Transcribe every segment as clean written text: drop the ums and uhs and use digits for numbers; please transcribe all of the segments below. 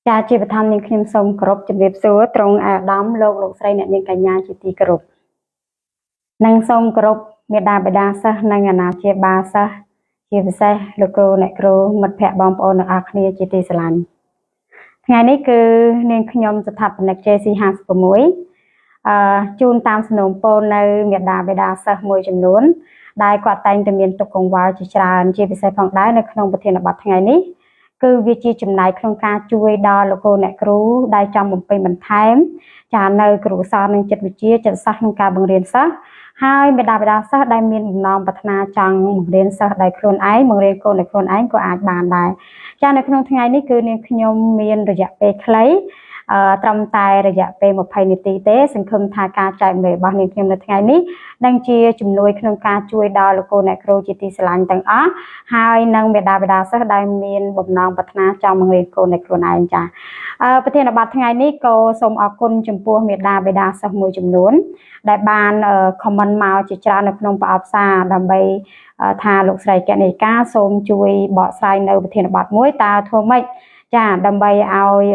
ចាជាបឋមនាងខ្ញុំសូមគោរពជំរាបសួរត្រង់អាដាមលោកលោកស្រីអ្នកនាងកញ្ញាជាទីគោរពនិងសូមគោរពមេដាបិតាសិស្សនិងអាណាព្យាបាលសិស្សជាពិសេសលោកគ្រូអ្នកគ្រូមិត្តភ័ក្តិបងប្អូនទាំងអស់គ្នាជាទីស្រឡាញ់ថ្ងៃនេះគឺនាងខ្ញុំស្ថាបនិក JC 56ជូនតាមសំណូមពរនៅមេដាបិតាសិស្សមួយចំនួនដែលគាត់តែងតែមានទុក្ខកង្វល់ជាច្រើនជាពិសេសផងដែរនៅក្នុងប្រធានបទថ្ងៃនេះគឺវាជាចំណែកក្នុងការជួយដល់លោកគ្រូអ្នកគ្រូដែលចង់បំពេញបន្ថែមចានៅគ្រូសននិងចិត្តវិទ្យាចិត្តសាស្ត្រក្នុងការបង្រៀនសិស្សហើយមេដាបេដាសិស្សដែលមានបំណងប្រាថ្នាចង់បង្រៀនសិស្សដោយខ្លួនឯងបង្រៀនកូនដោយខ្លួនឯងក៏អាចបានដែរចានៅក្នុងថ្ងៃនេះគឺនាងខ្ញុំមានរយៈពេលខ្លីត្រឹមតែរយៈពេល20នាទីទេសង្ឃឹមថាការចែករំលែករបស់នាងខ្ញុំនៅថ្ងៃនេះនឹងជាជំនួយក្នុងការជួយដល់លោកគ្រូអ្នកគ្រូជាទីស្រឡាញ់ទាំងអស់ហើយនិងមេដាបេដាសិស្សដែលមានបំណងប្រាថ្នាចង់បង្រៀនកូនដោយខ្លួនឯងចាប្រធានបទថ្ងៃនេះក៏សូមអរគុណចំពោះមេដាបេដាសិស្សមួយចំនួនដែលបាន comment មកជាច្រើននៅក្នុងប្រអប់សារដើម្បីថាលោកស្រីកនិកាសូមជួយបកស្រាយនៅប្រធានបទមួយតើធ្វើម៉េចចាដើម្បីឲ្យ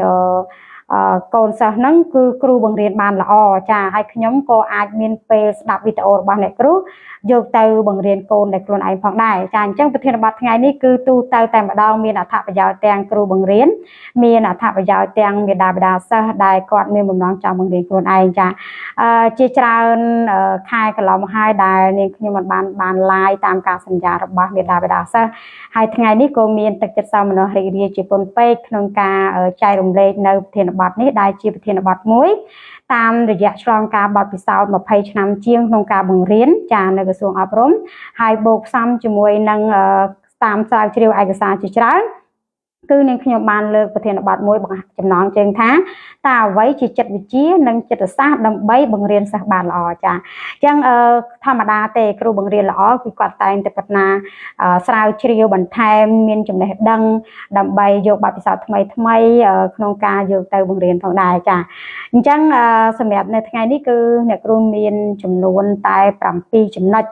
កូនសិស្សហ្នឹងគឺគ្រូបង្រៀនបានល្អចាហើយខ្ញុំក៏អាចមានពេលស្ដាប់វីដេអូរបស់អ្នកគ្រូយកទៅបង្រៀនកូនដោយខ្លួនឯងផងដែរចាអញ្ចឹងប្រធានបទថ្ងៃនេះគឺទូទៅតែម្ដងមានអត្ថប្រយោជន៍ទាំងគ្រូបង្រៀនមានអត្ថប្រយោជន៍ទាំងមាតាបិតាសិស្សដែលគាត់មានបំណងចង់បង្រៀនខ្លួនឯងចាជាច្រើនខែកន្លងមកហើយដែលនាងខ្ញុំមិនបាន live តាមការសន្យារបស់មាតាបិតាសិស្សហើយថ្ងៃនេះក៏មានទឹកចិត្តសោមនស្សរីករាយជាពន់ពេកក្នុងការចែករំលែកនៅប្រធានបទនេះដែលជាប្រធានបទមួយតាមរយៈឆ្លងការបទពិសោធន៍20ឆ្នាំជាងក្នុងការបង្រៀនចានៅក្រសួងអប់រំហើយបូកផ្សំជាមួយនឹងតាមស្រាវជ្រាវឯកសារជាច្រើនគឺនាងខ្ញុំបានលើកប្រធានបទមួយចំណងជើងថាតើអ្វីជាចិត្តវិទ្យានិងចិត្តសាស្ត្រដើម្បីបង្រៀនសិស្សបានល្អចាអញ្ចឹងធម្មតាទេគ្រូបង្រៀនល្អគឺគាត់តែងតែប្រាថ្នាស្រាវជ្រាវបន្ថែមមានចំណេះដឹងដើម្បីយកបទពិសោធន៍ថ្មីថ្មីក្នុងការយកទៅបង្រៀនផងដែរចាអញ្ចឹងសម្រាប់នៅថ្ងៃនេះគឺអ្នកគ្រូមានចំនួនតែ7ចំណុច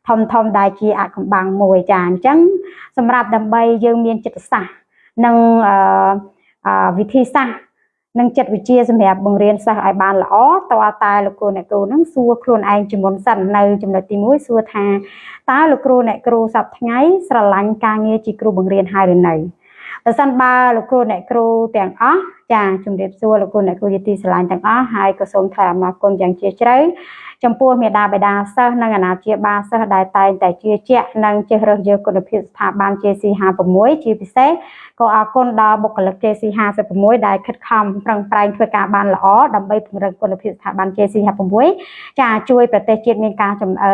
ធំធំដែលជាអកំបាំងមួយចាអញ្ចឹងសម្រាប់ដើម្បីយើងមានចិត្តសាស្ត្រនិងវិធីសាស្ត្រនិងចិត្តវិទ្យាសម្រាប់បង្រៀនសិស្សឲ្យបានល្អតើតែលោកគ្រូអ្នកគ្រូនឹងសួរខ្លួនឯងជាមុនសិននៅចំណុចទី1សួរថាតើលោកគ្រូអ្នកគ្រូសប្តាហ៍ថ្ងៃស្រឡាញ់ការងារជាគ្រូបង្រៀនហើយឬនៅបើសិនបើលោកគ្រូអ្នកគ្រូទាំងអស់ចាជំរាបសួរលោកគ្រូអ្នកគ្រូជាទីស្រឡាញ់ទាំងអស់ហើយក៏សូមថ្លែងអំណរគុណយ៉ាងជ្រាលជ្រៅចំពោះមេដាបេដាសិស្សនិងអាណាព្យាបាលសិស្សដែលតែងតែជឿជាក់និងចេះរើសយកគុណភាពស្ថាប័ន JC 56ជាពិសេសក៏អរគុណដល់បុគ្គលិក JC 56ដែលខិតខំប្រឹងប្រែងធ្វើការបានល្អដើម្បីពង្រឹងគុណភាពស្ថាប័ន JC 56ចាជួយប្រទេសជាតិមានការ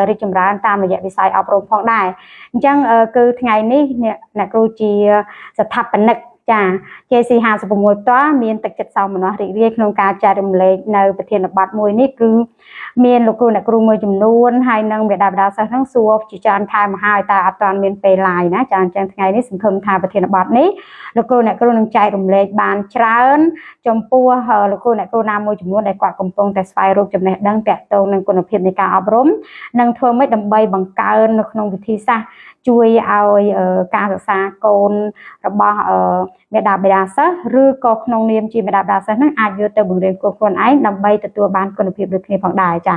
រីកចម្រើនតាមរយៈវិស័យអប់រំផងដែរអញ្ចឹងគឺថ្ងៃនេះអ្នកគ្រូជាស្ថាបនិកចា JC 56ផ្ទាល់មានទឹកចិត្តសោមនស្សរីករាយក្នុងការចែករំលែកនៅប្រធានបទមួយនេះគឺមានលោកគ្រូអ្នកគ្រូមួយចំនួនហើយនិងមេដាបដាសិស្សហ្នឹងសួរជាច្រើនខែមកហើយតែអត់ទាន់មានពេល live ណាចាអញ្ចឹងថ្ងៃនេះសង្ឃឹមថាប្រធានបទនេះលោកគ្រូអ្នកគ្រូនឹងចែករំលែកបានច្រើនចំពោះលោកគ្រូអ្នកគ្រូណាមួយចំនួនដែលគាត់កំពុងតែស្វែងរកចំណេះដឹងទាក់ទងនឹងគុណភាពនៃការអប់រំនិងធ្វើម៉េចដើម្បីបង្កើននៅក្នុងវិធីសាស្ត្រជួយឲ្យការសិក្សាកូនរបស់មេដាបេដាសិស្សឬក៏ក្នុងនាមជាមេដាបេដាសិស្សហ្នឹងអាចយកទៅបង្រៀនកូនខ្លួនឯងដើម្បីទទួលបានគុណភាពដូចគ្នាផងដែរចា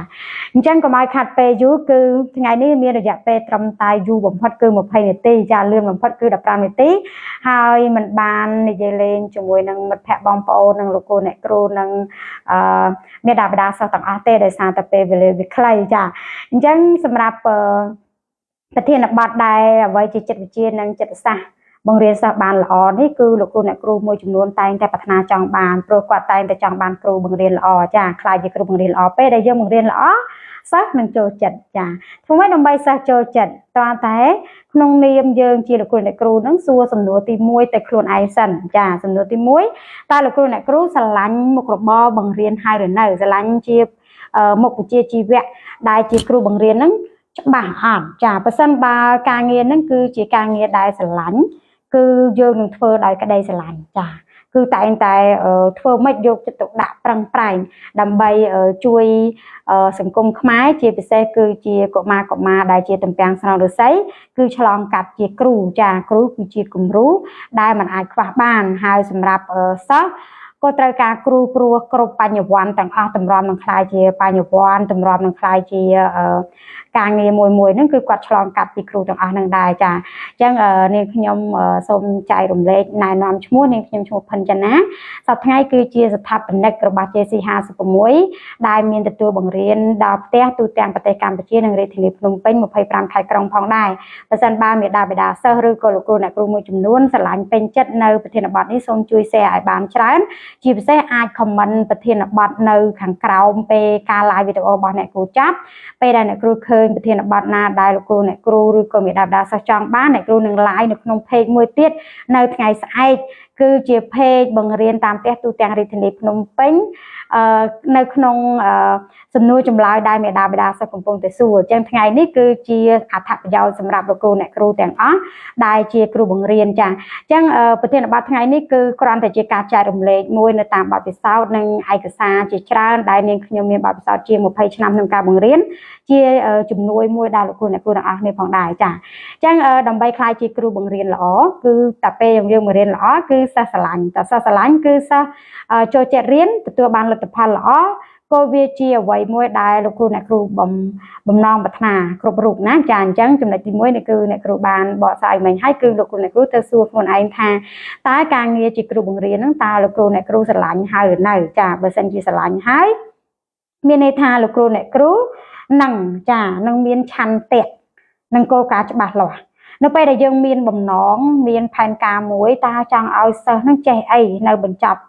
អញ្ចឹងកុំឲ្យខាត់ពេលយូរគឺថ្ងៃនេះមានរយៈពេលត្រឹមតែយូរបំផុតគឺ20នាទីចាលឿនបំផុតគឺ15នាទីហើយមិនបាននិយាយលេងជាមួយនឹងមិត្តភ័ក្តិបងប្អូននិងលោកគ្រូអ្នកគ្រូនិងមេដាបេដាសិស្សទាំងអស់ទេដោយសារតែពេលវេលាវាខ្លីចាអញ្ចឹងសម្រាប់ប្រធានបទដែលអ្វីជាចិត្តវិទ្យានិងចិត្តសាស្ត្របង្រៀនសិស្សបានល្អនេះគឺលោកគ្រូអ្នកគ្រូមួយចំនួនតែងតែប្រាថ្នាចង់បានព្រោះគាត់តែងតែចង់បានគ្រូបង្រៀនល្អចាខ្លាចជាគ្រូបង្រៀនល្អពេលដែលយើងបង្រៀនល្អសិស្សនឹងចូលចិត្តចាធ្វើម៉េចដើម្បីសិស្សចូលចិត្តតើតែក្នុងនាមយើងជាលោកគ្រូអ្នកគ្រូនឹងសួរសំណួរទី1ទៅខ្លួនឯងសិនចាសំណួរទី1តើលោកគ្រូអ្នកគ្រូស្រឡាញ់មុខរបរបង្រៀនហើយឬនៅស្រឡាញ់ជាមុខវិជ្ជាជីវៈដែលជាគ្រូបង្រៀនហ្នឹងច្បាស់អត់ចាប៉ះសិនបើការងារហ្នឹងគឺជាការងារដែលស្រឡាញ់គឺយើងនឹងធ្វើដោយក្តីស្រឡាញ់ចាគឺតែងតែធ្វើម៉េចយកចិត្តទុកដាក់ប្រឹងប្រែងដើម្បីជួយសង្គមខ្មែរជាពិសេសគឺជាកុមារដែលជាទំពាំងស្រង់ឫស្សីគឺឆ្លងកាត់ជាគ្រូចាគ្រូគឺជាគំរូដែលមិនអាចខ្វះបានហើយសម្រាប់សិស្ស ក៏ត្រូវការគ្រូព្រោះគ្រប់បញ្ញវន្តទាំងអស់តម្រាំនឹងក្លាយជាបញ្ញវន្តតម្រាំនឹងក្លាយជាការងារមួយមួយហ្នឹងគឺគាត់ឆ្លងកាត់ពីគ្រូទាំងអស់ហ្នឹងដែរចាអញ្ចឹងនាងខ្ញុំសូមចែករំលែកណែនាំឈ្មោះនាងខ្ញុំឈ្មោះផិនចាណាសប្តាហ៍ថ្ងៃគឺជាស្ថាបនិករបស់ JC 56ដែលមានទទួលបង្រៀនដល់ផ្ទះទូទាំងប្រទេសកម្ពុជានិងរាជធានីភ្នំពេញ25ខេត្តក្រុងផងដែរបើសិនបើមេដាបេដាសិស្សឬក៏លោកគ្រូអ្នកគ្រូមួយចំនួនស្រឡាញ់ពេញចិត្តនៅប្រធានបទនេះសូមជួយ share ឲ្យបានច្រើនជាពិសេសអាច comment ប្រធានបទនៅខាងក្រោមពេលការ live វីដេអូរបស់អ្នកគ្រូចាប់ពេលដែលអ្នកគ្រូឃើញប្រធានបទណាដែលលោកគ្រូអ្នកគ្រូឬក៏មេដាបេដាសិស្សចង់បានអ្នកគ្រូនឹង live នៅក្នុង page មួយទៀតនៅថ្ងៃស្អែកគឺជា page បង្រៀនតាមផ្ទះទូទាំងរាជធានីភ្នំពេញអឺនៅក្នុងសំណួរចម្លើយដែលមេដាបេដាសិស្សកំពុងតែសួរអញ្ចឹងថ្ងៃនេះគឺជាអត្ថប្រយោជន៍សម្រាប់លោកគ្រូអ្នកគ្រូទាំងអស់ដែលជាគ្រូបង្រៀនចាអញ្ចឹងប្រធានបទថ្ងៃនេះគឺគ្រាន់តែជាការចែករំលែកមួយនៅតាមបទពិសោធន៍និងឯកសារជាច្រើនដែលនាងខ្ញុំមានបទពិសោធន៍ជាង20ឆ្នាំក្នុងការបង្រៀនជាជំនួយមួយដល់លោកគ្រូអ្នកគ្រូទាំងអស់គ្នាផងដែរចាអញ្ចឹងដើម្បីក្លាយជាគ្រូបង្រៀនល្អគឺតែពេលយើងបង្រៀនល្អគឺសិស្សស្រឡាញ់តែសិស្សស្រឡាញ់គឺសិស្សចូលចិត្តរៀនទទួលបានលទ្ធផលល្អក៏វាជាអ្វីមួយដែលលោកគ្រូអ្នកគ្រូបំបំណងប្រាថ្នាគ្រប់រូបណាចាអញ្ចឹងចំណុចទី1នេះគឺអ្នកគ្រូបានបកស្រាយមិញហើយគឺលោកគ្រូអ្នកគ្រូទៅសួរខ្លួនឯងថាតើការងារជាគ្រូបង្រៀនហ្នឹងតើលោកគ្រូអ្នកគ្រូស្រឡាញ់ហើយឬនៅចាបើសិនជាស្រឡាញ់ហើយមានន័យថាលោកគ្រូអ្នកគ្រូនឹងចានឹងមានឆន្ទៈនិងគោលការណ៍ច្បាស់លាស់នៅពេលដែលយើងមានបំណងមានផែនការមួយតើចង់ឲ្យសិស្សនឹងចេះអីនៅបញ្ចប់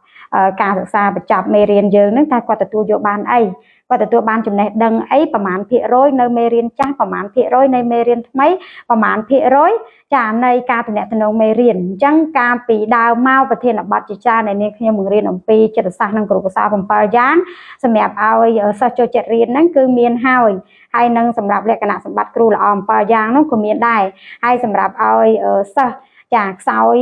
ការសិក្សាបញ្ចប់មេរៀនយើងនឹងតើគាត់ទទួលយកបានអីគាត់ទទួលបានចំណេះដឹងអីប្រមាណភាគរយនៅមេរៀនចាស់ប្រមាណភាគរយនៃមេរៀនថ្មីប្រមាណភាគរយចានៃការទំនាក់ទំនងមេរៀនអញ្ចឹងកាលពីដើមមកប្រធានបទជាច្រើនដែលនាងខ្ញុំបង្រៀនអំពីចិត្តសាស្ត្រនិងគ្រូកុសល7យ៉ាងសម្រាប់ឲ្យសិស្សចូលចិត្តរៀនហ្នឹងគឺមានហើយហើយនឹងសម្រាប់លក្ខណៈសម្បត្តិគ្រូល្អ7យ៉ាងនោះក៏មានដែរហើយសម្រាប់ឲ្យសិស្សចាខ្សោយ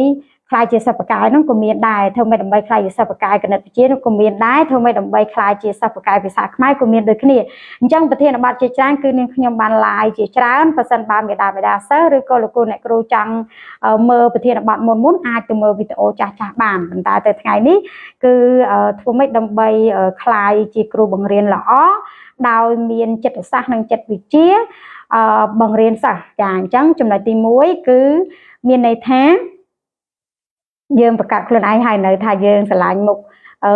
ក្លាយជាសិស្សបកាយនោះក៏មានដែរធ្វើម៉េចដើម្បីក្លាយជាសិស្សបកាយគណិតវិទ្យានោះក៏មានដែរធ្វើម៉េចដើម្បីក្លាយជាសិស្សបកាយភាសាខ្មែរក៏មានដូចគ្នាអញ្ចឹងប្រធានបទជាច្រើនគឺនាងខ្ញុំបាន live ជាច្រើនបើសិនបើមេដាបេដាសិស្សឬក៏លោកគ្រូអ្នកគ្រូចង់មើលប្រធានបទមុនមុនអាចទៅមើលវីដេអូចាស់ចាស់បានប៉ុន្តែទៅថ្ងៃនេះគឺធ្វើម៉េចដើម្បីក្លាយជាគ្រូបង្រៀនល្អដោយមានចិត្តសាស្ត្រនិងចិត្តវិទ្យាបង្រៀនសិស្សចាអញ្ចឹងចំណុចទី1គឺមានន័យថាយើងប្រកាសខ្លួនឯងហើយនៅថាយើងស្រឡាញ់មុខ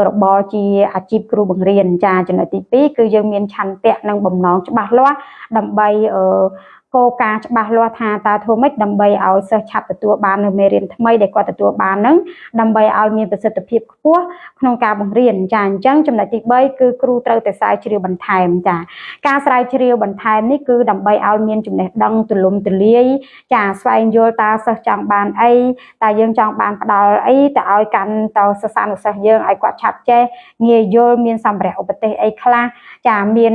របរជាអាជីពគ្រូបង្រៀនចាចំណុចទី2គឺយើងមានឆន្ទៈនិងបំណងច្បាស់លាស់ដើម្បីគោលការណ៍ច្បាស់លាស់ថាតើធ្វើម៉េចដើម្បីឲ្យសិស្សឆាប់ទទួលបាននៅមេរៀនថ្មីដែលគាត់ទទួលបានហ្នឹងដើម្បីឲ្យមានប្រសិទ្ធភាពខ្ពស់ក្នុងការបង្រៀនចាអញ្ចឹងចំណុចទី3គឺគ្រូត្រូវតែស្រាវជ្រាវបន្ថែមចាការស្រាវជ្រាវបន្ថែមនេះគឺដើម្បីឲ្យមានចំណេះដឹងទូលំទូលាយចាស្វែងយល់តើសិស្សចង់បានអីតើយើងចង់បានផ្ដល់អីទៅឲ្យកាន់ទៅសិស្សានុសិស្សយើងឲ្យគាត់ឆាប់ចេះងាយយល់មានសម្ភារៈឧបទេសអីខ្លះចាមាន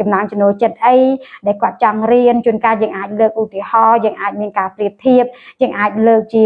ចំណង់ចំណូលចិត្តអីដែលគាត់ចង់រៀនជួនកាលយើងអាចលើកឧទាហរណ៍យើងអាចមានការប្រៀបធៀបយើងអាចលើកជា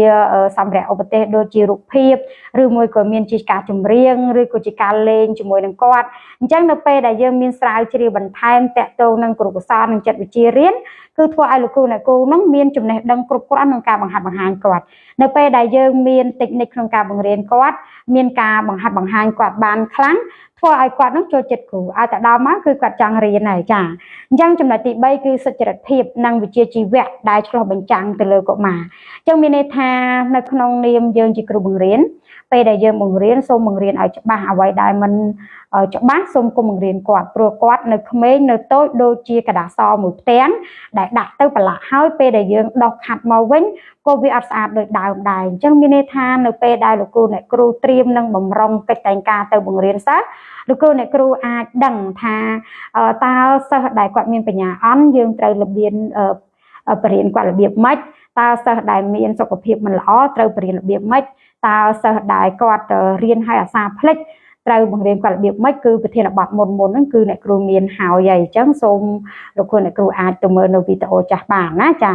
សម្ភារៈឧបទេសដូចជារូបភាពឬមួយក៏មានជាការចម្រៀងឬក៏ជាការលេងជាមួយនឹងគាត់អញ្ចឹងនៅពេលដែលយើងមានស្រាវជ្រាវបន្ថែមតាក់ទងនឹងគ្រូកុសលនិងចិត្តវិទ្យារៀនគឺធ្វើឲ្យលោកគ្រូអ្នកគ្រូនឹងមានចំណេះដឹងគ្រប់គ្រាន់ក្នុងការបង្ហាត់បង្ហាញគាត់នៅពេលដែលយើងមានតិចនិកក្នុងការបង្រៀនគាត់មានការបង្ហាត់បង្ហាញគាត់បានខ្លាំងធ្វើឲ្យគាត់នឹងចូលចិត្តគ្រូឲ្យតែដល់មកគឺគាត់ចង់រៀនហើយចាអញ្ចឹងចំណុចទី3គឺសុចរិតភាពនិងវិជ្ជាជីវៈដែលឆ្លុះបញ្ចាំងទៅលើកុមារអញ្ចឹងមានន័យថានៅក្នុងនាមយើងជាគ្រូបង្រៀនពេលដែលយើងបង្រៀនសូមបង្រៀនឲ្យច្បាស់អ្វីដែលមិនច្បាស់សូមកុំបង្រៀនគាត់ព្រោះគាត់នៅក្មេងនៅតូចដូចជាกระดาษសមួយផ្ទាំងដែលដាក់ទៅប្រឡាក់ហើយពេលដែលយើងដោះខាត់មកវិញក៏វាអត់ស្អាតដូចដើមដែរអញ្ចឹងមានន័យថានៅពេលដែលលោកគ្រូអ្នកគ្រូត្រៀមនឹងបំរុងកិច្ចតែងការទៅបង្រៀនសិស្សលោកគ្រូអ្នកគ្រូអាចដឹងថាតើសិស្សដែលគាត់មានបញ្ញាអន់យើងត្រូវរបៀបបរៀនគាត់របៀបម៉េចតើសិស្សដែលមានសុខភាពមិនល្អត្រូវបរៀនរបៀបម៉េចតើសិស្សដែលគាត់រៀនឲ្យអាសាភ្លេចត្រូវបង្រៀនគាត់របៀបម៉េចគឺប្រធានបទមុនមុនហ្នឹងគឺអ្នកគ្រូមានហើយហើយអញ្ចឹងសូមលោកគ្រូអ្នកគ្រូអាចទៅមើលនៅវីដេអូចាស់បានណាចា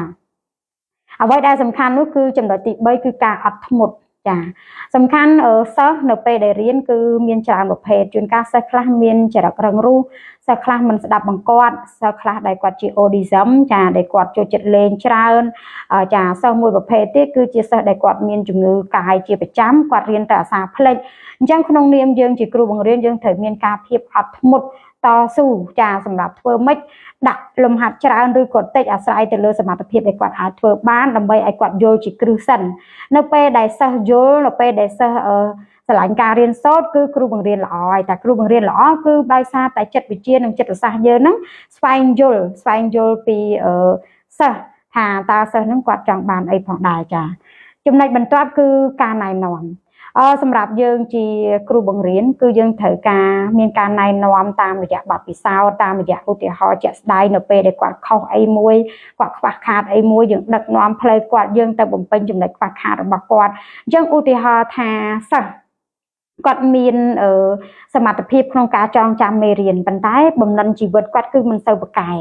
អ្វីដែលសំខាន់នោះគឺចំណុចទី3គឺការអត់ធ្មត់ ចាសំខាន់សិស្សនៅពេលដែលរៀនគឺមានច្រើនប្រភេទជួនកាលសិស្សខ្លះមានចរិតរឹងរូសសិស្សខ្លះមិនស្ដាប់បង្គាប់សិស្សខ្លះដែលគាត់ជា autism ចាដែលគាត់ចូលចិត្តលេងច្រើនចាសិស្សមួយប្រភេទទៀតគឺជាសិស្សដែលគាត់មានជំងឺកាយជាប្រចាំគាត់រៀនតែអាសាភ្លេចអញ្ចឹងក្នុងនាមយើងជាគ្រូបង្រៀនយើងត្រូវមានការភាពអត់ធ្មត់តស៊ូចាសម្រាប់ធ្វើម៉េចដាក់លំហាត់ច្រើនឬក៏តិចអាស្រ័យទៅលើសមត្ថភាពដែលគាត់អាចធ្វើបានដើម្បីឲ្យគាត់យល់ជាគ្រឹះសិននៅពេលដែលសិស្សយល់នៅពេលដែលសិស្សស្រឡាញ់ការរៀនសូត្រគឺគ្រូបង្រៀនល្អហើយតែគ្រូបង្រៀនល្អគឺដោយសារតែចិត្តវិទ្យានិងចិត្តសាស្ត្រយើងហ្នឹងស្វែងយល់ស្វែងយល់ពីសិស្សថាតើសិស្សហ្នឹងគាត់ចង់បានអីផងដែរចាចំណុចបន្ទាប់គឺការណែនាំអសម្រាប់យើងជាគ្រូបង្រៀនគឺយើងត្រូវការមានការណែនាំតាមរយៈបទពិសោធន៍តាមរយៈឧទាហរណ៍ជាក់ស្ដែងនៅពេលដែលគាត់ខុសអីមួយគាត់ខ្វះខាតអីមួយយើងដឹកនាំផ្លូវគាត់យើងទៅបំពេញចំណុចខ្វះខាតរបស់គាត់អញ្ចឹងឧទាហរណ៍ថាសិស្សគាត់មានសមត្ថភាពក្នុងការចងចាំមេរៀនប៉ុន្តែបំណិនជីវិតគាត់គឺមិនសូវប្រកែ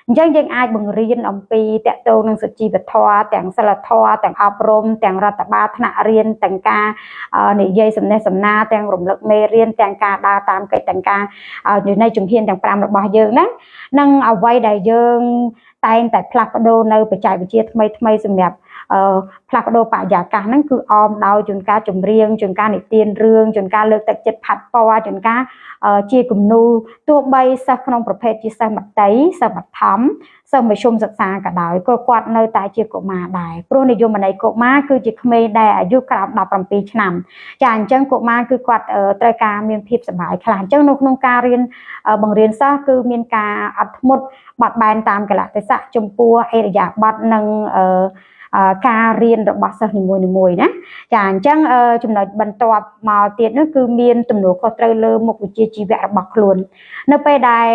អញ្ចឹងយើងអាចបង្រៀនអំពីតកតងនឹងសុជីវធម៌ទាំងសិលធម៌ទាំងអប់រំទាំងរដ្ឋបាលថ្នាក់រៀនទាំងការនិយាយសំណេះសំណាលទាំងរំលឹកមេរៀនទាំងការដើរតាមកិច្ចទាំងការនៃជំហានទាំង5របស់យើងហ្នឹងនិងអ្វីដែលយើងតែងតែផ្លាស់ប្ដូរនៅបច្ចេកវិទ្យាថ្មីថ្មីសម្រាប់ផ្លាស់ប្ដូរបរិយាកាសហ្នឹងគឺអមដោយជួនកាលចម្រៀងជួនកាលនិទានរឿងជួនកាលលើកទឹកចិត្តផាត់ពណ៌ជួនកាលជាគំនូទោះបីសិស្សក្នុងប្រភេទជាសិស្សមតីសិស្សបឋមសិស្សមធ្យមសិក្សាក៏ដោយក៏គាត់នៅតែជាកុមារដែរព្រោះនិយមន័យកុមារគឺជាក្មេងដែលអាយុក្រោម17ឆ្នាំចាអញ្ចឹងកុមារគឺគាត់ត្រូវការមានភាពសប្បាយខ្លះអញ្ចឹងនៅក្នុងការរៀនបង្រៀនសិស្សគឺមានការអត់ធ្មត់បត់បែនតាមកលៈទេសៈចំពោះឥរិយាបថនិងការរៀនរបស់សិស្សនីមួយៗណាចាអញ្ចឹងចំណុចបន្ទាប់មកទៀតនោះគឺមានទំនួលខុសត្រូវលើមុខវិជ្ជាជីវៈរបស់ខ្លួននៅពេលដែល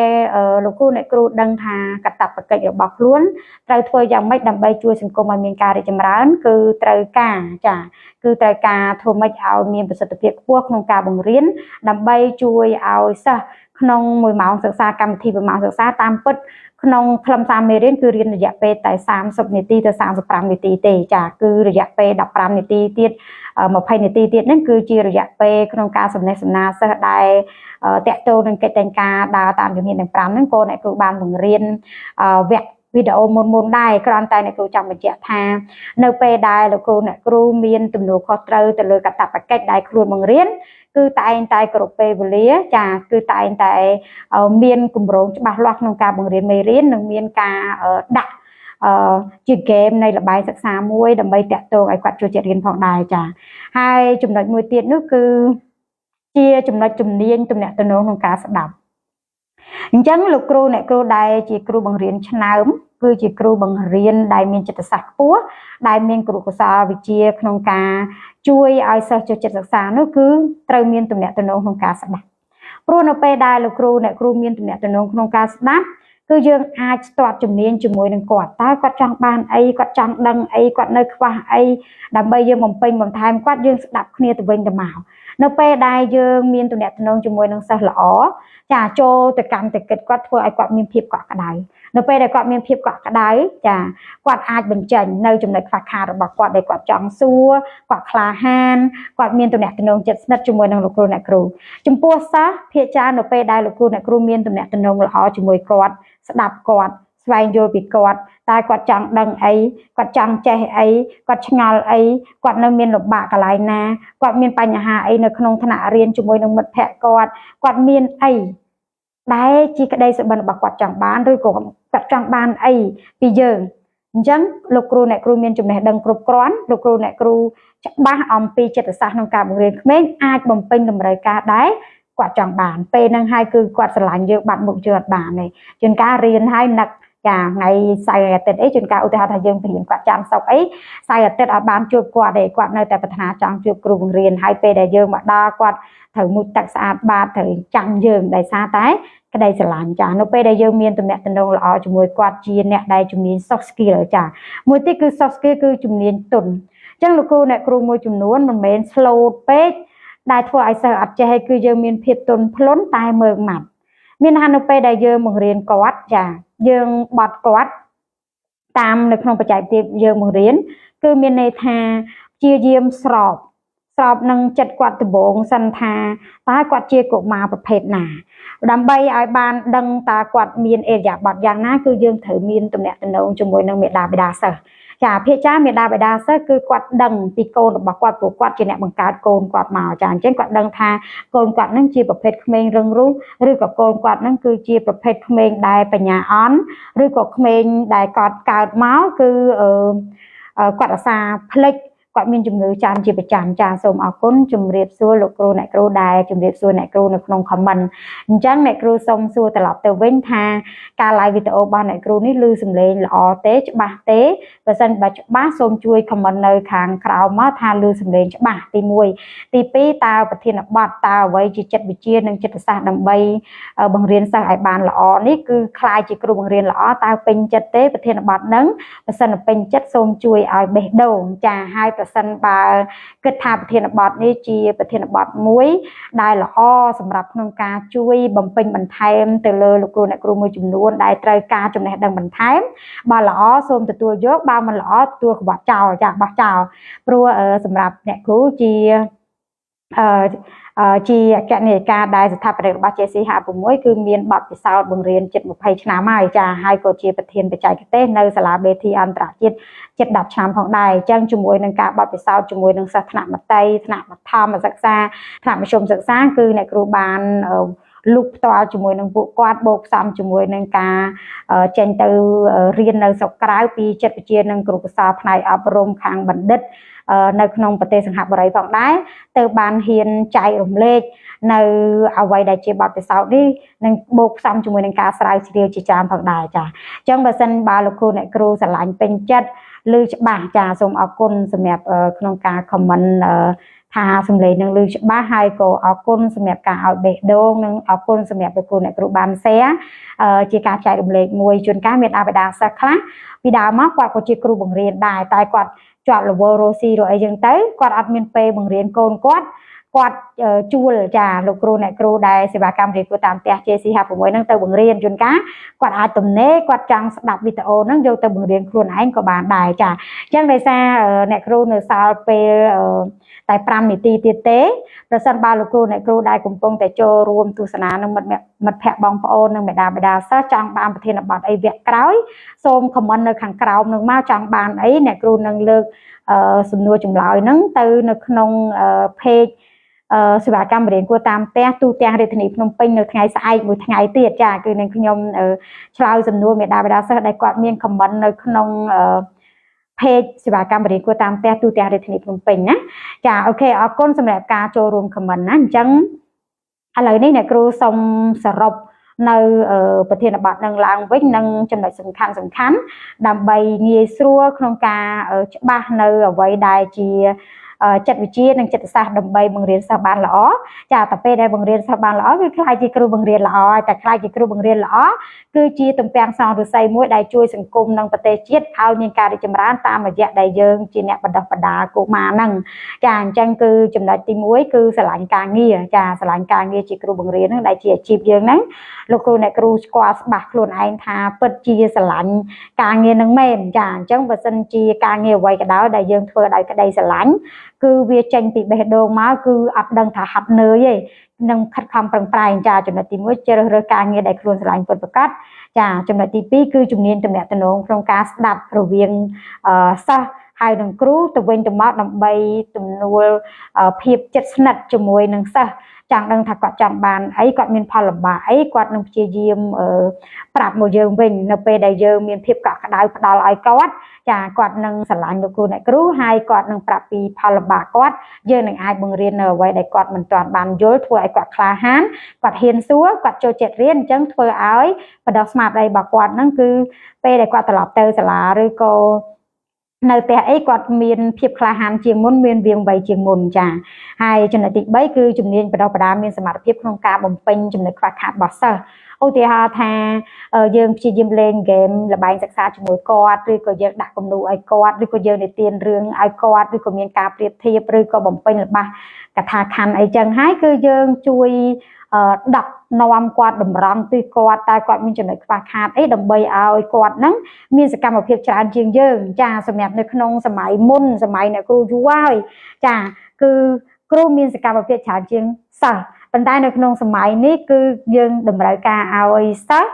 លោកគ្រូអ្នកគ្រូដឹងថាកាតព្វកិច្ចរបស់ខ្លួនត្រូវធ្វើយ៉ាងម៉េចដើម្បីជួយសង្គមឲ្យមានការរីកចម្រើនគឺត្រូវការចាគឺត្រូវការធ្វើម៉េចឲ្យមានប្រសិទ្ធភាពខ្ពស់ក្នុងការបង្រៀនដើម្បីជួយឲ្យសិស្សក្នុង1ម៉ោងសិក្សាកម្មវិធី1ម៉ោងសិក្សាតាមពិតក្នុងខ្លឹមសារមេរៀនគឺរៀនរយៈពេលតែ30នាទីទៅ35នាទីទេចាគឺរយៈពេល15នាទីទៀត20នាទីទៀតហ្នឹងគឺជារយៈពេលក្នុងការសំណេះសំណាលសិស្សដែលតាក់ទងនឹងកិច្ចតែងការដើរតាមជំហានទាំង5ហ្នឹងក៏អ្នកគ្រូបានបង្រៀនវគ្គវីដេអូមុនមុនដែរគ្រាន់តែអ្នកគ្រូចង់បញ្ជាក់ថានៅពេលដែលលោកគ្រូអ្នកគ្រូមានទំនួលខុសត្រូវទៅលើកាតព្វកិច្ចដែលខ្លួនបង្រៀនគឺតែងតែគ្រប់ពេលវេលាចាគឺតែងតែមានគម្រោងច្បាស់លាស់ក្នុងការបង្រៀនមេរៀននិងមានការដាក់ជាហ្គេមនៃល្បែងសិក្សាមួយដើម្បីតាក់ទងឲ្យគាត់ចូលចិត្តរៀនផងដែរចាហើយចំណុចមួយទៀតនោះគឺជាចំណុចជំនាញទំនាក់ទំនងក្នុងការស្ដាប់អញ្ចឹងលោកគ្រូអ្នកគ្រូដែលជាគ្រូបង្រៀនឆ្នើមគឺជាគ្រូបង្រៀនដែលមានចិត្តសាស្ត្រខ្ពស់ដែលមានគ្រូកុសលវិជ្ជាក្នុងការជួយឲ្យសិស្សចូលចិត្តសិក្សានោះគឺត្រូវមានទំនាក់ទំនងក្នុងការស្ដាប់ព្រោះនៅពេលដែលលោកគ្រូអ្នកគ្រូមានទំនាក់ទំនងក្នុងការស្ដាប់គឺយើងអាចស្ទាត់ជំនាញជាមួយនឹងគាត់តើគាត់ចង់បានអីគាត់ចង់ដឹងអីគាត់នៅខ្វះអីដើម្បីយើងបំពេញបន្ថែមគាត់យើងស្ដាប់គ្នាទៅវិញទៅមកនៅពេលដែលយើងមានទំនាក់ទំនងជាមួយនឹងសិស្សល្អចាចូលទៅកម្មទៅគិតគាត់ធ្វើឲ្យគាត់មានភាពកក់ក្ដៅនៅពេលដែលគាត់មានភាពកក់ក្ដៅចាគាត់អាចបញ្ចេញនៅចំណុចខ្វះខាតរបស់គាត់ដែលគាត់ចង់សួរគាត់ក្លាហានគាត់មានទំនាក់ទំនងជិតស្និទ្ធជាមួយនឹងលោកគ្រូអ្នកគ្រូចំពោះសិស្សភាគច្រើននៅពេលដែលលោកគ្រូអ្នកគ្រូមានទំនាក់ទំនងល្អជាមួយគាត់ស្ដាប់គាត់ស្វែងយល់ពីគាត់តើគាត់ចង់ដឹងអីគាត់ចង់ចេះអីគាត់ឆ្ងល់អីគាត់នៅមានលំបាកកន្លែងណាគាត់មានបញ្ហាអីនៅក្នុងថ្នាក់រៀនជាមួយនឹងមិត្តភ័ក្តិគាត់គាត់មានអីដែលជាក្តីសុបិនរបស់គាត់ចង់បានឬក៏គាត់ចង់បានអីពីយើងអញ្ចឹងលោកគ្រូអ្នកគ្រូមានចំណេះដឹងគ្រប់គ្រាន់លោកគ្រូអ្នកគ្រូច្បាស់អំពីចិត្តសាស្ត្រក្នុងការបង្រៀនក្មេងអាចបំពេញតម្រូវការដែរគាត់ចង់បានពេលហ្នឹងហើយគឺគាត់ស្រឡាញ់យើងបាត់មុខយើងអត់បានទេជួនកាលរៀនហើយនឹកចាថ្ងៃសៅរ៍អាទិត្យអីជួនកាលឧទាហរណ៍ថាយើងបង្រៀនគាត់ចាំសុកអីសៅរ៍អាទិត្យអត់បានជួបគាត់ទេគាត់នៅតែប្រាថ្នាចង់ជួបគ្រូបង្រៀនហើយពេលដែលយើងមកដល់គាត់ត្រូវមុជទឹកស្អាតបាតត្រូវចាំយើងដោយសារតែក្តីស្រឡាញ់ចានៅពេលដែលយើងមានទំនាក់ទំនងល្អជាមួយគាត់ជាអ្នកដែលជំនាញ soft skill ចាមួយទៀតគឺ soft skill គឺជំនាញទន់អញ្ចឹងលោកគ្រូអ្នកគ្រូមួយចំនួនមិនមែន slow ពេកដែលធ្វើឲ្យសិស្សអត់ចេះគឺយើងមានភាពទន់ភ្លន់តែមើងម៉ាត់មានថានៅពេលដែលយើងបង្រៀនគាត់ចាយើងបត់គាត់តាមនៅក្នុងបច្ចេកទេសយើងបង្រៀនគឺមានន័យថាព្យាយាមស្រប ស្របនឹងចិត្តគាត់ដំបូងសិនថាតើគាត់ជាកុមារប្រភេទណាដើម្បីឲ្យបានដឹងតើគាត់មានឥរិយាបថយ៉ាងណាគឺយើងត្រូវមានទំនាក់ទំនងជាមួយនឹងមេដាបេដាសិស្សចាភាគចាមេដាបេដាសិស្សគឺគាត់ដឹងពីកូនរបស់គាត់ព្រោះគាត់ជាអ្នកបង្កើតកូនគាត់មកចាអញ្ចឹងគាត់ដឹងថាកូនគាត់នឹងជាប្រភេទក្មេងរឹងរូសឬក៏កូនគាត់នឹងគឺជាប្រភេទក្មេងដែលបញ្ញាអន់ឬក៏ក្មេងដែលគាត់កើតមកគឺគាត់អាសាភ្លេចគាត់មានជំងឺចានជាប្រចាំចាសូមអរគុណជំរាបសួរលោកគ្រូអ្នកគ្រូដែលជំរាបសួរអ្នកគ្រូនៅក្នុង comment អញ្ចឹងអ្នកគ្រូសូមសួរត្រឡប់ទៅវិញថាការ live វីដេអូរបស់អ្នកគ្រូនេះឮសំឡេងល្អទេច្បាស់ទេបើសិនបើច្បាស់សូមជួយ comment នៅខាងក្រោមមកថាឮសំឡេងច្បាស់ទី1ទី2តើប្រធានបទតើអ្វីជាចិត្តវិទ្យានិងចិត្តសាស្ត្រដើម្បីបង្រៀនសិស្សឲ្យបានល្អនេះគឺក្លាយជាគ្រូបង្រៀនល្អតើពេញចិត្តទេប្រធានបទហ្នឹងបើសិនពេញចិត្តសូមជួយឲ្យបេះដូងចាហើយប្រសិនបើគិតថាប្រធានបទនេះជាប្រធានបទមួយដែលល្អសម្រាប់ក្នុងការជួយបំពេញបន្ថែមទៅលើលោកគ្រូអ្នកគ្រូមួយចំនួនដែលត្រូវការចំណេះដឹងបន្ថែមបើល្អសូមទទួលយកបើមិនល្អទទួលក្បត់ចោលចាបោះចោលព្រោះសម្រាប់អ្នកគ្រូជាអឺជាអគ្គនាយិកាដែលស្ថាបនិករបស់ JC 56គឺមានបទពិសោធន៍បង្រៀនជិត20ឆ្នាំហើយចាហើយក៏ជាប្រធានបច្ចេកទេសនៅសាលា BT អន្តរជាតិជិត10ឆ្នាំផងដែរអញ្ចឹងជាមួយនឹងការបទពិសោធន៍ជាមួយនឹងសិស្សថ្នាក់មត្តេយ្យថ្នាក់បឋមសិក្សាថ្នាក់មធ្យមសិក្សាគឺអ្នកគ្រូបានលូកផ្ទាល់ជាមួយនឹងពួកគាត់បូកផ្សំជាមួយនឹងការចេញទៅរៀននៅស្រុកក្រៅពីចិត្តវិទ្យានិងគ្រូកោសល្យផ្នែកអប់រំខាងបណ្ឌិតនៅក្នុងប្រទេសសិង្ហបុរីផងដែរទៅបានហ៊ានចែករំលែកនៅអ្វីដែលជាបទពិសោធន៍នេះនឹងបូកផ្សំជាមួយនឹងការស្រាវជ្រាវជាច្រើនផងដែរចាអញ្ចឹងបើសិនបើលោកគ្រូអ្នកគ្រូស្រឡាញ់ពេញចិត្តឮច្បាស់ចាសូមអរគុណសម្រាប់ក្នុងការ comment ថាសំឡេងនឹងឮច្បាស់ហើយក៏អរគុណសម្រាប់ការឲ្យបេះដូងនិងអរគុណសម្រាប់លោកគ្រូអ្នកគ្រូបាន share ជាការចែករំលែកមួយជួនកាលមានអាបដាសិស្សខ្លះពីដើមមកគាត់ក៏ជាគ្រូបង្រៀនដែរតែគាត់ជាប់រវល់រស់ស៊ីរកអីចឹងទៅគាត់អត់មានពេលបង្រៀនកូនគាត់គាត់ជួលចាលោកគ្រូអ្នកគ្រូដែលសេវាកម្មរៀនគួរតាមផ្ទះ JC 56ហ្នឹងទៅបង្រៀនជួនកាលគាត់អាចទំនេរគាត់ចង់ស្ដាប់វីដេអូហ្នឹងយកទៅបង្រៀនខ្លួនឯងក៏បានដែរចាអញ្ចឹងដោយសារអ្នកគ្រូនៅសល់ពេលតែ5នាទីទៀតទេប្រសិនបើលោកគ្រូអ្នកគ្រូដែលកំពុងតែចូលរួមទស្សនានឹងមិត្តមិត្តភ័ក្តិបងប្អូននិងមេដាបេដាសិស្សចង់បានប្រធានបទអីវគ្គក្រោយសូម comment នៅខាងក្រោមនឹងមកចង់បានអីអ្នកគ្រូនឹងលើកសំណួរចម្លើយហ្នឹងទៅនៅក្នុង page សេវាកម្មរៀនគួរតាមផ្ទះទូទាំងរាជធានីភ្នំពេញនៅថ្ងៃស្អែកមួយថ្ងៃទៀតចាគឺនឹងខ្ញុំឆ្លើយសំណួរមេដាបេដាសិស្សដែលគាត់មាន comment នៅក្នុង page សេវាកម្មរៀនគួរតាមផ្ទះទូទាំងរាជធានីភ្នំពេញណាចា OK អរគុណសម្រាប់ការចូលរួម comment ណាអញ្ចឹងឥឡូវនេះអ្នកគ្រូសូមសរុបនៅប្រធានបទនឹងឡើងវិញនិងចំណុចសំខាន់សំខាន់ដើម្បីងាយស្រួលក្នុងការច្បាស់នៅអ្វីដែលជាចិត្តវិទ្យានិងចិត្តសាស្ត្រដើម្បីបង្រៀនសិស្សបានល្អចាតែពេលដែលបង្រៀនសិស្សបានល្អគឺក្លាយជាគ្រូបង្រៀនល្អតែក្លាយជាគ្រូបង្រៀនល្អគឺជាទំពាំងសងឫស្សីមួយដែលជួយសង្គមនិងប្រទេសជាតិឲ្យមានការរីកចម្រើនតាមរយៈដែលយើងជាអ្នកបណ្ដុះបណ្ដាលកុមារហ្នឹងចាអញ្ចឹងគឺចំណុចទី1គឺស្រឡាញ់ការងារចាស្រឡាញ់ការងារជាគ្រូបង្រៀនហ្នឹងដែលជាអាជីពយើងហ្នឹងលោកគ្រូអ្នកគ្រូស្គាល់ច្បាស់ខ្លួនឯងថាពិតជាស្រឡាញ់ការងារនឹងមែនចាអញ្ចឹងបើសិនជាការងារអ្វីក៏ដោយដែលយើងធ្វើដោយក្តីស្រឡាញ់គឺវាចេញពីបេះដូងមកគឺអត់ដឹងថាហាត់នឿយទេនឹងខិតខំប្រឹងប្រែងចាចំណុចទី1ជ្រើសរើសការងារដែលខ្លួនស្រឡាញ់ពិតប្រាកដចាចំណុចទី2គឺជំនាញទំនាក់ទំនងក្នុងការស្ដាប់រវាងសិស្សហើយនឹងគ្រូទៅវិញទៅមកដើម្បីទំនួលភាពជិតស្និទ្ធជាមួយនឹងសិស្សចង់ដឹងថាគាត់ចង់បានអីគាត់មានផលលំបាកអីគាត់នឹងព្យាយាមប្រាប់មកយើងវិញនៅពេលដែលយើងមានភាពកក់ក្ដៅផ្ដល់ឲ្យគាត់ចាគាត់នឹងស្រឡាញ់លោកគ្រូអ្នកគ្រូហើយគាត់នឹងប្រាប់ពីផលលំបាកគាត់យើងនឹងអាចបង្រៀននៅអ្វីដែលគាត់មិនទាន់បានយល់ធ្វើឲ្យគាត់ក្លាហានគាត់ហ៊ានសួរគាត់ចូលចិត្តរៀនអញ្ចឹងធ្វើឲ្យបណ្ដុះស្មារតីរបស់គាត់ហ្នឹងគឺពេលដែលគាត់ត្រឡប់ទៅសាលាឬក៏នៅផ្ទះអីគាត់មានភាពក្លាហានជាងមុនមានវៀងវៃជាងមុនចាហើយចំណុចទី3គឺជំនាញបណ្ដុះបណ្ដាលមានសមត្ថភាពក្នុងការបំពេញចំណុចខ្វះខាតរបស់សិស្សឧទាហរណ៍ថាយើងព្យាយាមលេងហ្គេមល្បែងសិក្សាជាមួយគាត់ឬក៏យើងដាក់គំនូរឲ្យគាត់ឬក៏យើងនិទានរឿងឲ្យគាត់ឬក៏មានការប្រៀបធៀបឬក៏បំពេញល្បះកថាខណ្ឌអីចឹងហើយគឺយើងជួយ ដឹកនាំគាត់តម្រង់ទិសគាត់តើគាត់មានចំណុចខ្វះខាតអីដើម្បីឲ្យគាត់ហ្នឹងមានសកម្មភាពច្រើនជាងយើងចាសម្រាប់នៅក្នុងសម័យមុនសម័យអ្នកគ្រូយូរហើយចាគឺគ្រូមានសកម្មភាពច្រើនជាងសិស្សប៉ុន្តែនៅក្នុងសម័យនេះគឺយើងតម្រូវការឲ្យសិស្ស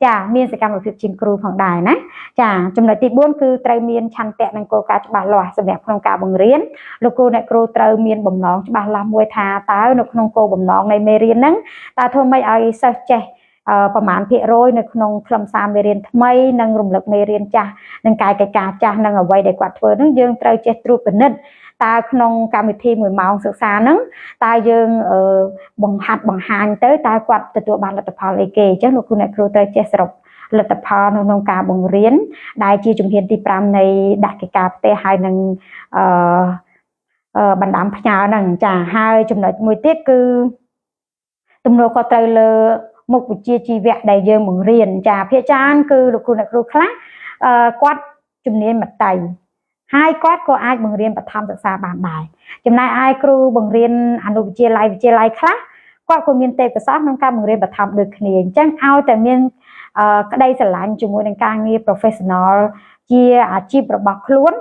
ចាមានសកម្មភាពជាងគ្រូផងដែរណាចាចំណុចទី4គឺត្រូវមានឆន្ទៈនិងគោលការណ៍ច្បាស់លាស់សម្រាប់ក្នុងការបង្រៀនលោកគ្រូអ្នកគ្រូត្រូវមានបំណងច្បាស់លាស់មួយថាតើនៅក្នុងគោលបំណងនៃមេរៀនហ្នឹងតើធ្វើម៉េចឲ្យសិស្សចេះប្រមាណភាគរយនៅក្នុងខ្លឹមសារមេរៀនថ្មីនិងរំលឹកមេរៀនចាស់និងកាយកិច្ចការចាស់និងអ្វីដែលគាត់ធ្វើហ្នឹងយើងត្រូវចេះត្រួតពិនិត្យតើក្នុងកម្មវិធី1ម៉ោងសិក្សាហ្នឹងតើយើងបង្ហាត់បង្ហាញទៅតើគាត់ទទួលបានលទ្ធផលអីគេអញ្ចឹងលោកគ្រូអ្នកគ្រូត្រូវចេះសរុបលទ្ធផលនៅក្នុងការបង្រៀនដែលជាជំហានទី5នៃដាក់កិច្ចការផ្ទះហើយនឹងអឺបណ្ដាំផ្ញើហ្នឹងចាហើយចំណុចមួយទៀតគឺទំនួលខុសត្រូវលើមុខវិជ្ជាជីវៈដែលយើងបង្រៀនចាភាគច្រើនគឺលោកគ្រូអ្នកគ្រូខ្លះគាត់ជំនាញមត្តេយហើយគាត់ក៏អាចបង្រៀនបឋមសិក្សាបានដែរចំណែកឯគ្រូបង្រៀនអនុវិទ្យាល័យវិទ្យាល័យខ្លះគាត់ក៏មានទេពកោសល្យក្នុងការបង្រៀនបឋមដូចគ្នាអញ្ចឹងឲ្យតែមានក្តីស្រឡាញ់ជាមួយនឹងការងារ professional ជាអាជីពរបស់ខ្លួន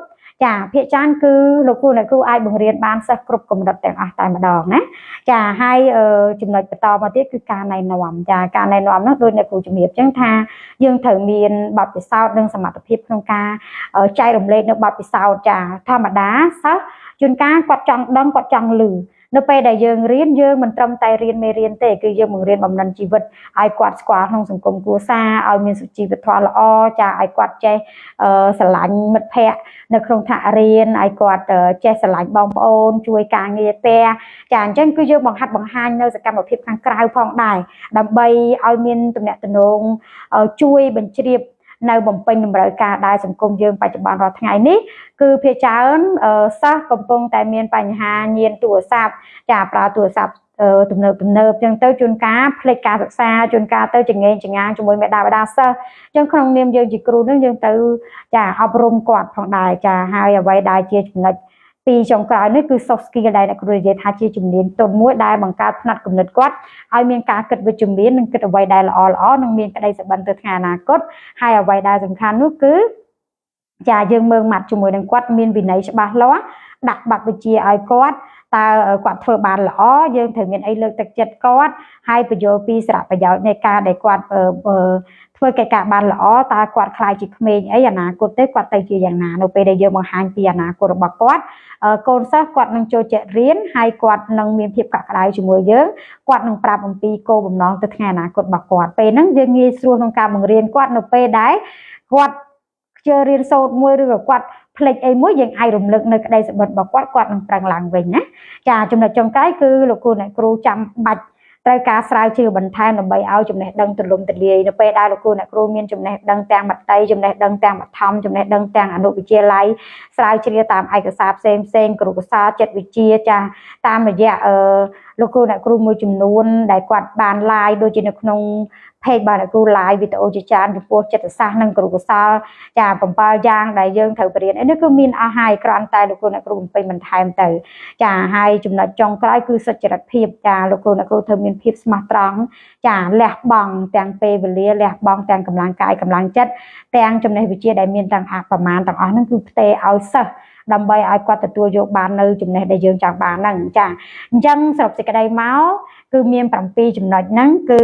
ចាភាគច្រើនគឺលោកគ្រូអ្នកគ្រូអាចបង្រៀនបានសិស្សគ្រប់កម្រិតទាំងអស់តែម្ដងណាចាហើយចំណុចបន្តមកទៀតគឺការណែនាំចាការណែនាំនោះដូចអ្នកគ្រូជំរាបអញ្ចឹងថាយើងត្រូវមានបទពិសោធន៍និងសមត្ថភាពក្នុងការចែករំលែកនៅបទពិសោធន៍ចាធម្មតាសិស្សជួនកាលគាត់ចង់ដឹងគាត់ចង់ឮនៅពេលដែលយើងរៀនយើងមិនត្រឹមតែរៀនមេរៀនទេគឺយើងបង្រៀនបំណិនជីវិតឲ្យគាត់ស្គាល់ក្នុងសង្គមគ្រួសារឲ្យមានសុជីវធម៌ល្អចាឲ្យគាត់ចេះស្រឡាញ់មិត្តភ័ក្តិនៅក្នុងថ្នាក់រៀនឲ្យគាត់ចេះស្រឡាញ់បងប្អូនជួយការងារផ្ទះចាអញ្ចឹងគឺយើងបង្ហាត់បង្ហាញនៅសកម្មភាពខាងក្រៅផងដែរដើម្បីឲ្យមានទំនាក់ទំនងជួយបញ្ជ្រាបនៅបំពេញតម្រូវការដែលសង្គមយើងបច្ចុប្បន្នរាល់ថ្ងៃនេះគឺភាគច្រើនសិស្សកំពុងតែមានបញ្ហាញៀនទូរស័ព្ទចាប្រើទូរស័ព្ទទំនើបទំនើបចឹងទៅជួនកាលភ្លេចការសិក្សាជួនកាលទៅចងេងចងាងជាមួយមេដាបដាសិស្សចឹងក្នុងនាមយើងជាគ្រូនឹងយើងទៅចាអប់រំគាត់ផងដែរចាហើយអ្វីដែលជាចំណុចពីចុងក្រោយនេះគឺ soft skill ដែលអ្នកគ្រូនិយាយថាជាជំនាញទន់មួយដែលបង្កើតផ្នត់គំនិតគាត់ឲ្យមានការគិតវិជ្ជមាននិងគិតអ្វីដែលល្អល្អនិងមានក្តីសុបិនទៅថ្ងៃអនាគតហើយអ្វីដែលសំខាន់នោះគឺចាយើងមើងម៉ាត់ជាមួយនឹងគាត់មានវិន័យច្បាស់លាស់ដាក់បទវិជាឲ្យគាត់តើគាត់ធ្វើបានល្អយើងត្រូវមានអីលើកទឹកចិត្តគាត់ហើយបញ្យល់ពីសារៈប្រយោជន៍នៃការដែលគាត់ធ្វើកិច្ចការបានល្អតើគាត់ខ្លាយជាក្មេងអីអនាគតទេគាត់ទៅជាយ៉ាងណានៅពេលដែលយើងបង្ហាញពីអនាគតរបស់គាត់កូនសិស្សគាត់នឹងចូលចិត្តរៀនហើយគាត់នឹងមានភាពកក់ក្ដៅជាមួយយើងគាត់នឹងប្រាប់អំពីគោលបំណងទៅថ្ងៃអនាគតរបស់គាត់ពេលហ្នឹងយើងងាយស្រួលក្នុងការបង្រៀនគាត់នៅពេលដែលគាត់ខ្ជិលរៀនសូត្រមួយឬក៏គាត់ភ្លេចអីមួយយើងអាចរំលឹកនៅក្តីសុបិនរបស់គាត់គាត់នឹងប្រឹងឡើងវិញណាចាចំណុចចុងក្រោយគឺលោកគ្រូអ្នកគ្រូចាំបាច់ត្រូវការស្រាវជ្រាវបន្ថែមដើម្បីឲ្យចំណេះដឹងទូលំទូលាយនៅពេលដែលលោកគ្រូអ្នកគ្រូមានចំណេះដឹងទាំងមត្តេយចំណេះដឹងទាំងបឋមចំណេះដឹងទាំងអនុវិទ្យាល័យស្រាវជ្រាវតាមឯកសារផ្សេងផ្សេងគ្រូកសាចិត្តវិទ្យាចាតាមរយៈអឺលោកគ្រូអ្នកគ្រូមួយចំនួនដែលគាត់បាន live ដូចជានៅក្នុង page បាទអ្នកគ្រូ live វីដេអូជាច្រើនចំពោះចិត្តសាស្ត្រនិងគ្រូកុសលចា7យ៉ាងដែលយើងត្រូវបរៀនអីនេះគឺមានអស់ហើយគ្រាន់តែលោកគ្រូអ្នកគ្រូបំពេញបន្ថែមទៅចាហើយចំណុចចុងក្រោយគឺសុចរិតភាពចាលោកគ្រូអ្នកគ្រូត្រូវមានភាពស្មោះត្រង់ចាលះបង់ទាំងពេលវេលាលះបង់ទាំងកម្លាំងកាយកម្លាំងចិត្តទាំងចំណេះវិជ្ជាដែលមានទាំងអប្រមាណទាំងអស់ហ្នឹងគឺផ្ទេរឲ្យសិស្សដើម្បីឲ្យគាត់ទទួលយកបាននៅចំណេះដែលយើងចង់បានហ្នឹងចាអញ្ចឹងសរុបសេចក្តីមកគឺមាន7ចំណុចហ្នឹងគឺ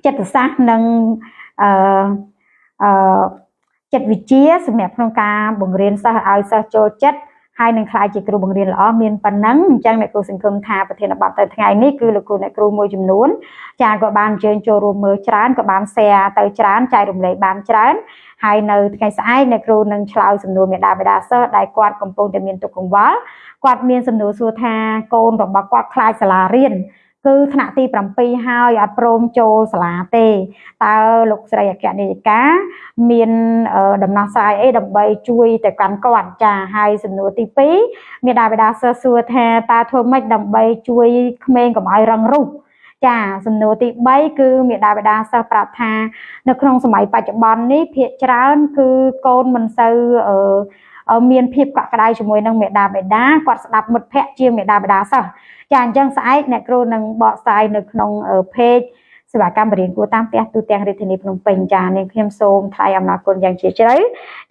ចិត្តសាស្ត្រនិងអឺអឺចិត្តវិទ្យាសម្រាប់ក្នុងការបង្រៀនសិស្សឲ្យសិស្សចូលចិត្តហើយនឹងក្លាយជាគ្រូបង្រៀនល្អមានប៉ុណ្ណឹងអញ្ចឹងអ្នកគ្រូសង្ឃឹមថាប្រធានបទទៅថ្ងៃនេះគឺលោកគ្រូអ្នកគ្រូមួយចំនួនចាក៏បានអញ្ជើញចូលរួមមើលច្រើនក៏បាន share ទៅច្រើនចែករំលែកបានច្រើនហើយនៅថ្ងៃស្អែកអ្នកគ្រូនឹងឆ្លើយសំណួរមេដាបេដាសិស្សដែលគាត់កំពុងតែមានទុក្ខកង្វល់គាត់មានសំណួរសួរថាកូនរបស់គាត់ខ្លាចសាលារៀនគឺថ្នាក់ទី7ហើយអត់ព្រមចូលសាលាទេតើលោកស្រីអគ្គនាយិកាមានដំណោះស្រាយអីដើម្បីជួយទៅកាន់គាត់ចាហើយសំណួរទី2មេដាបេដាសិស្សសួរថាតើធ្វើម៉េចដើម្បីជួយក្មេងកុំឲ្យរឹងរូសចាសំណួរទី3គឺមេដាបេដាសិស្សប្រាប់ថានៅក្នុងសម័យបច្ចុប្បន្ននេះភាគច្រើនគឺកូនមិនសូវអឺ មានភាពកក់ក្ដៅជាមួយនឹងមេដាបេដាគាត់ស្ដាប់មិត្តភ័ក្តិជាងមេដាបេដាសិស្សចាអញ្ចឹងស្អែកអ្នកគ្រូនឹងបកស្រាយនៅក្នុង page សេវាកម្មបរិញ្ញាគួរតាមផ្ទះទូទាំងរាជធានីភ្នំពេញចានាងខ្ញុំសូមថ្លែងអំណរគុណយ៉ាងជ្រាលជ្រៅ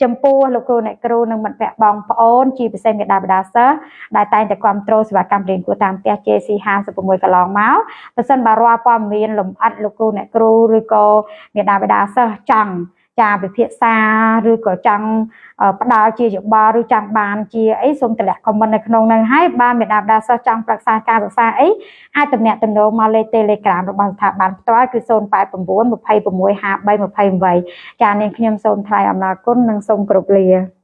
ចំពោះលោកគ្រូអ្នកគ្រូនិងមិត្តភ័ក្តិបងប្អូនជាពិសេសមេដាបេដាសិស្សដែលតែងតែគ្រប់គ្រងសេវាកម្មបរិញ្ញាគួរតាមផ្ទះ JC 56កន្លងមកបើសិនបើរាល់ព័ត៌មានលម្អិតលោកគ្រូអ្នកគ្រូឬក៏មេដាបេដាសិស្សចង់ចាពិភាក្សាឬក៏ចង់ផ្ដល់ជាយោបល់ឬចង់បានជាអីសូមតម្លាក់ comment នៅក្នុងនឹងហើយបើមេដាបដាសិស្សចង់ប្រឹក្សាការសិក្សាអីអាចទំនាក់ទំនងមកលេខ Telegram របស់ស្ថាប័នផ្ទាល់គឺ089 26 53 28ចានាងខ្ញុំសូមថ្លែងអំណរគុណនិងសូមគោរពលា។